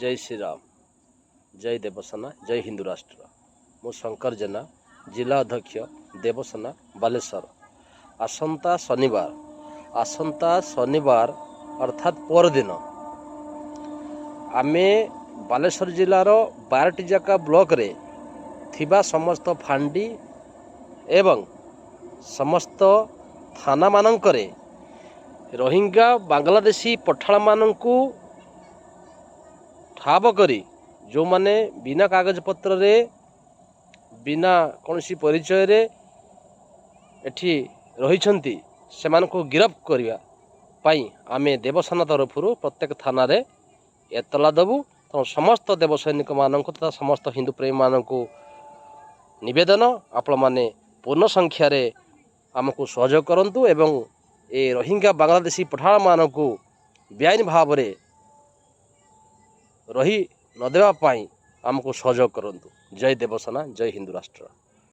ଜୟ ଶ୍ରୀରାମ, ଜୟ ଦେବସେନା, ଜୟ ହିନ୍ଦୁ ରାଷ୍ଟ୍ର। ମୁଁ ଶଙ୍କର ଜେନା, ଜିଲ୍ଲା ଅଧ୍ୟକ୍ଷ, ଦେବସେନା, ବାଲେଶ୍ୱର। ଆସନ୍ତା ଶନିବାର, ଆସନ୍ତା ଶନିବାର ଅର୍ଥାତ୍ ପରଦିନ ଆମେ ବାଲେଶ୍ୱର ଜିଲ୍ଲାର 12ଟି ଯାକ ବ୍ଲକରେ ଥିବା ସମସ୍ତ ଫାଣ୍ଡି ଏବଂ ସମସ୍ତ ଥାନାମାନଙ୍କରେ ରୋହିଙ୍ଗା ବାଂଲାଦେଶୀ ପଠାଣମାନଙ୍କୁ ଠାବ କରି, ଯେଉଁମାନେ ବିନା କାଗଜପତ୍ରରେ, ବିନା କୌଣସି ପରିଚୟରେ ଏଠି ରହିଛନ୍ତି, ସେମାନଙ୍କୁ ଗିରଫ କରିବା ପାଇଁ ଆମେ ଦେବସେନା ତରଫରୁ ପ୍ରତ୍ୟେକ ଥାନାରେ ଏତଲା ଦେବୁ। ତେଣୁ ସମସ୍ତ ଦେବସୈନିକମାନଙ୍କୁ ତଥା ସମସ୍ତ ହିନ୍ଦୁ ପ୍ରେମୀମାନଙ୍କୁ ନିବେଦନ, ଆପଣମାନେ ପୂର୍ଣ୍ଣ ସଂଖ୍ୟାରେ ଆମକୁ ସହଯୋଗ କରନ୍ତୁ ଏବଂ ଏ ରୋହିଙ୍ଗା ବାଂଲାଦେଶୀ ପଠାଣମାନଙ୍କୁ ବେଆଇନ ଭାବରେ ରହି ନ ଦେବା ପାଇଁ ଆମକୁ ସହଯୋଗ କରନ୍ତୁ। ଜୟ ଦେବସେନା, ଜୟ ହିନ୍ଦୁ ରାଷ୍ଟ୍ର।